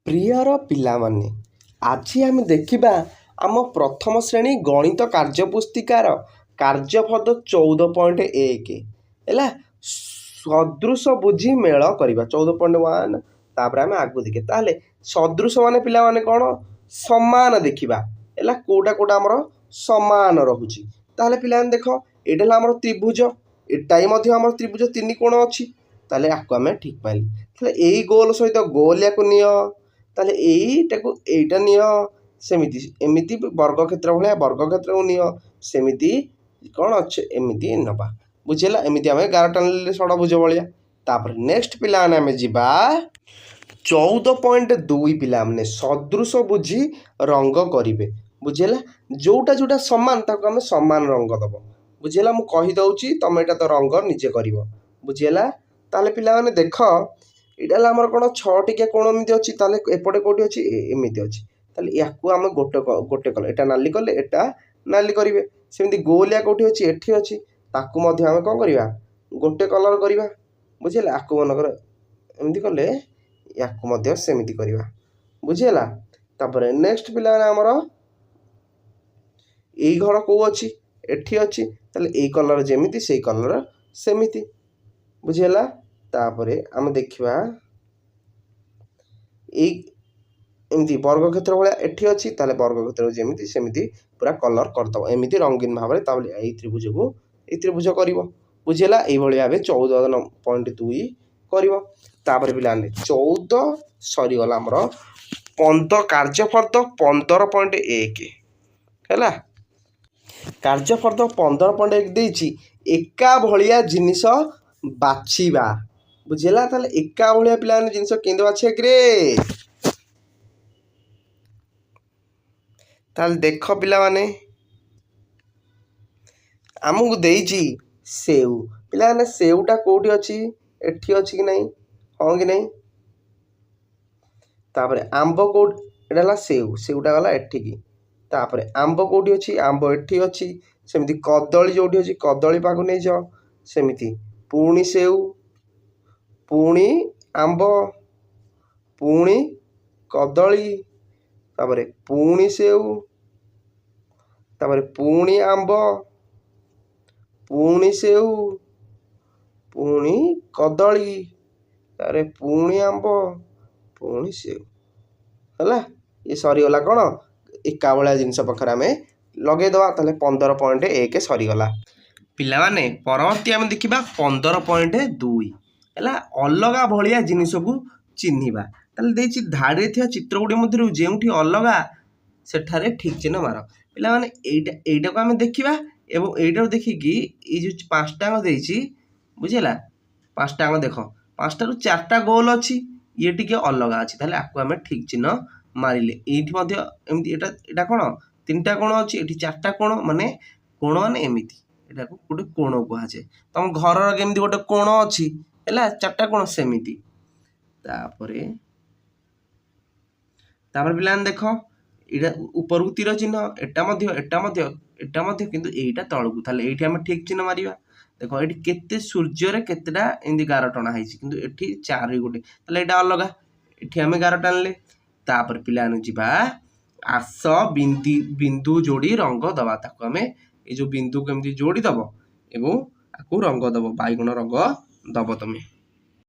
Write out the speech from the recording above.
ପ୍ରିୟର ପିଲାମାନେ, ଆଜି ଆମେ ଦେଖିବା ଆମ ପ୍ରଥମ ଶ୍ରେଣୀ ଗଣିତ କାର୍ଯ୍ୟପୁସ୍ତିକାର କାର୍ଯ୍ୟଫର୍ଦ୍ଦ 14.1। ହେଲା, ସଦୃଶ ବୁଝି ମେଳ କରିବା, 14.1। ତାପରେ ଆମେ ଆଗକୁ ଦେଖିବା। ତାହେଲେ ସଦୃଶ ମାନେ ପିଲାମାନେ କ'ଣ? ସମାନ ଦେଖିବା। ହେଲା, କେଉଁଟା କେଉଁଟା ଆମର ସମାନ ରହୁଛି? ତାହେଲେ ପିଲାମାନେ ଦେଖ, ଏଇଟା ହେଲା ଆମର ତ୍ରିଭୁଜ, ଏଟା ହିଁ ମଧ୍ୟ ଆମର ତ୍ରିଭୁଜ, ତିନି କୋଣ ଅଛି। ତାହେଲେ ୟାକୁ ଆମେ ଠିକ୍ ପାଇଲେ। ତାହେଲେ ଏଇ ଗୋଲ ସହିତ ଗୋଲିଆକୁ ନିଅ, ତାହେଲେ ଏଇଟାକୁ ଏଇଟା ନିଅ, ସେମିତି ଏମିତି ବର୍ଗକ୍ଷେତ୍ର ଭଳିଆ ବର୍ଗକ୍ଷେତ୍ରକୁ ନିଅ, ସେମିତି କ'ଣ ଅଛି, ଏମିତି ନେବା। ବୁଝିହେଲା? ଏମିତି ଆମେ ଗାର ଟାଣିଲେ ଷଡ଼ଭୁଜ ଭଳିଆ। ତାପରେ ନେକ୍ସଟ ପିଲାମାନେ ଆମେ ଯିବା 14.2। ପିଲାମାନେ ସଦୃଶ ବୁଝି ରଙ୍ଗ କରିବେ। ବୁଝିହେଲା? ଯେଉଁଟା ଯେଉଁଟା ସମାନ, ତାକୁ ଆମେ ସମାନ ରଙ୍ଗ ଦେବ। ବୁଝିହେଲା? ମୁଁ କହିଦେଉଛି, ତମେ ଏଇଟା ତ ରଙ୍ଗ ନିଜେ କରିବ। ବୁଝିହେଲା? ତାହେଲେ ପିଲାମାନେ ଦେଖ, ଏଇଟା ହେଲା ଆମର କ'ଣ? ଛଅ ଟିକିଆ କୋଣ ଏମିତି ଅଛି। ତାହେଲେ ଏପଟେ କେଉଁଠି ଅଛି? ଏମିତି ଅଛି। ତାହେଲେ ୟାକୁ ଆମେ ଗୋଟେ ଗୋଟେ କଲେ, ଏଇଟା ନାଲି କଲେ, ଏଇଟା ନାଲି କରିବେ। ସେମିତି ଗୋଲିଆ କେଉଁଠି ଅଛି? ଏଠି ଅଛି। ତାକୁ ମଧ୍ୟ ଆମେ କ'ଣ କରିବା? ଗୋଟେ କଲର୍ କରିବା। ବୁଝିହେଲା? ଆକୁ ମନେକର ଏମିତି କଲେ, ୟାକୁ ମଧ୍ୟ ସେମିତି କରିବା। ବୁଝିହେଲା? ତାପରେ ନେକ୍ସଟ ପିଲାମାନେ, ଆମର ଏଇ ଘର କେଉଁ ଅଛି? ଏଠି ଅଛି। ତାହେଲେ ଏଇ କଲର୍ ଯେମିତି, ସେଇ କଲର୍ ସେମିତି। ବୁଝିହେଲା? ତାପରେ ଆମେ ଦେଖିବା, ଏଇ ଏମିତି ବର୍ଗକ୍ଷେତ୍ର ଭଳିଆ ଏଠି ଅଛି। ତାହେଲେ ବର୍ଗକ୍ଷେତ୍ର ଯେମିତି ସେମିତି ପୁରା କଲର୍ କରିଦେବ, ଏମିତି ରଙ୍ଗୀନ ଭାବରେ। ତାପରେ ଏଇ ତ୍ରିଭୁଜକୁ ଏଇ ତ୍ରିଭୁଜ କରିବ। ବୁଝିହେଲା? ଏଇଭଳି ଭାବେ 14.2 କରିବ। ତାପରେ ପିଲାମାନେ, 14 ସରିଗଲା ଆମର, କାର୍ଯ୍ୟଫର୍ଦ୍ଦ 15.1 ହେଲା। କାର୍ଯ୍ୟଫର୍ଦ୍ଦ 15.1 ଦେଇଛି ଏକା ଭଳିଆ ଜିନିଷ ବାଛିବା। ବୁଝିହେଲା? ତାହେଲେ ଏକା ଭଳିଆ ପିଲାମାନେ ଜିନିଷ କେମିତି ବାଛିବା କିରେ? ତାହେଲେ ଦେଖ ପିଲାମାନେ, ଆମକୁ ଦେଇଛି ସେଉ। ପିଲାମାନେ, ସେଉଟା କେଉଁଠି ଅଛି? ଏଠି ଅଛି କି ନାହିଁ? ହଁ କି ନାହିଁ? ତାପରେ ଆମ୍ବ କେଉଁଠି? ଏଇଟା ହେଲା ସେଉ, ସେଉଟା ଗଲା ଏଠିକି। ତାପରେ ଆମ୍ବ କେଉଁଠି ଅଛି? ଆମ୍ବ ଏଠି ଅଛି। ସେମିତି କଦଳୀ ଯେଉଁଠି ଅଛି, କଦଳୀ ପାଖକୁ ନେଇଯାଅ। ସେମିତି ପୁଣି ସେଉ, ପୁଣି ଆମ୍ବ, ପୁଣି କଦଳୀ, ତାପରେ ପୁଣି ସେଉ, ତାପରେ ପୁଣି ଆମ୍ବ, ପୁଣି ସେଉ, ପୁଣି କଦଳୀ, ତାପରେ ପୁଣି ଆମ୍ବ, ପୁଣି ସେଉ। ହେଲା, ଇଏ ସରିଗଲା। କ'ଣ ଏକା ଭଳିଆ ଜିନିଷ ପାଖରେ ଆମେ ଲଗେଇଦେବା। ତାହେଲେ 15.1 ସରିଗଲା ପିଲାମାନେ। ପରବର୍ତ୍ତୀ ଆମେ ଦେଖିବା 15.2। ହେଲା, ଅଲଗା ଭଳିଆ ଜିନିଷକୁ ଚିହ୍ନିବା। ତାହେଲେ ଦେଇଛି, ଧାଡ଼ିରେ ଥିବା ଚିତ୍ର ଗୁଡ଼ିକ ମଧ୍ୟରୁ ଯେଉଁଠି ଅଲଗା, ସେଠାରେ ଠିକ୍ ଚିହ୍ନ ମାର। ପିଲାମାନେ, ଏଇଟା ଏଇଟାକୁ ଆମେ ଦେଖିବା ଏବଂ ଏଇଟାକୁ ଦେଖିକି ଏଇ ଯେଉଁ ପାଞ୍ଚଟାଙ୍କ ଦେଇଛି, ବୁଝିହେଲା? ପାଞ୍ଚଟାଙ୍କ ଦେଖ, ପାଞ୍ଚଟାରୁ ଚାରିଟା ଗୋଲ ଅଛି, ଇଏ ଟିକେ ଅଲଗା ଅଛି। ତାହେଲେ ଆକୁ ଆମେ ଠିକ୍ ଚିହ୍ନ ମାରିଲେ। ଏଇଠି ମଧ୍ୟ ଏମିତି, ଏଇଟା କ'ଣ? ତିନିଟା କୋଣ ଅଛି, ଏଠି ଚାରିଟା କୋଣ। ମାନେ କୋଣ ମାନେ ଏମିତି, ଏଟାକୁ ଗୋଟେ କୋଣ କୁହାଯାଏ। ତମ ଘରର କେମିତି ଗୋଟେ କୋଣ ଅଛି, ହେଲା, ଚାରିଟା କୋଣ, ସେମିତି। ତାପରେ ପିଲାମାନେ ଦେଖ, ଏଇଟା ଉପରକୁ ତୀର ଚିହ୍ନ, ଏଟା ମଧ୍ୟ, ଏଟା ମଧ୍ୟ, ଏଟା ମଧ୍ୟ, କିନ୍ତୁ ଏଇଟା ତଳକୁ। ତାହେଲେ ଏଇଠି ଆମେ ଠିକ୍ ଚିହ୍ନ ମାରିବା। ଦେଖ, ଏଇଠି କେତେ ସୂର୍ଯ୍ୟରେ କେତେଟା ଏମିତି ଗାର ଟଣା ହେଇଛି, କିନ୍ତୁ ଏଠି ଚାରି ଗୋଟେ। ତାହେଲେ ଏଇଟା ଅଲଗା, ଏଠି ଆମେ ଗାର ଟାଣିଲେ। ତାପରେ ପିଲାମାନେ ଯିବା, ଆସ ବିନ୍ଦୁ ଯୋଡ଼ି ରଙ୍ଗ ଦେବା। ତାକୁ ଆମେ ଏଇ ଯେଉଁ ବିନ୍ଦୁକୁ ଏମିତି ଯୋଡ଼ି ଦେବ ଏବଂ ଆକୁ ରଙ୍ଗ ଦେବ, ବାଇଗଣ ରଙ୍ଗ ଦେବ ତମେ।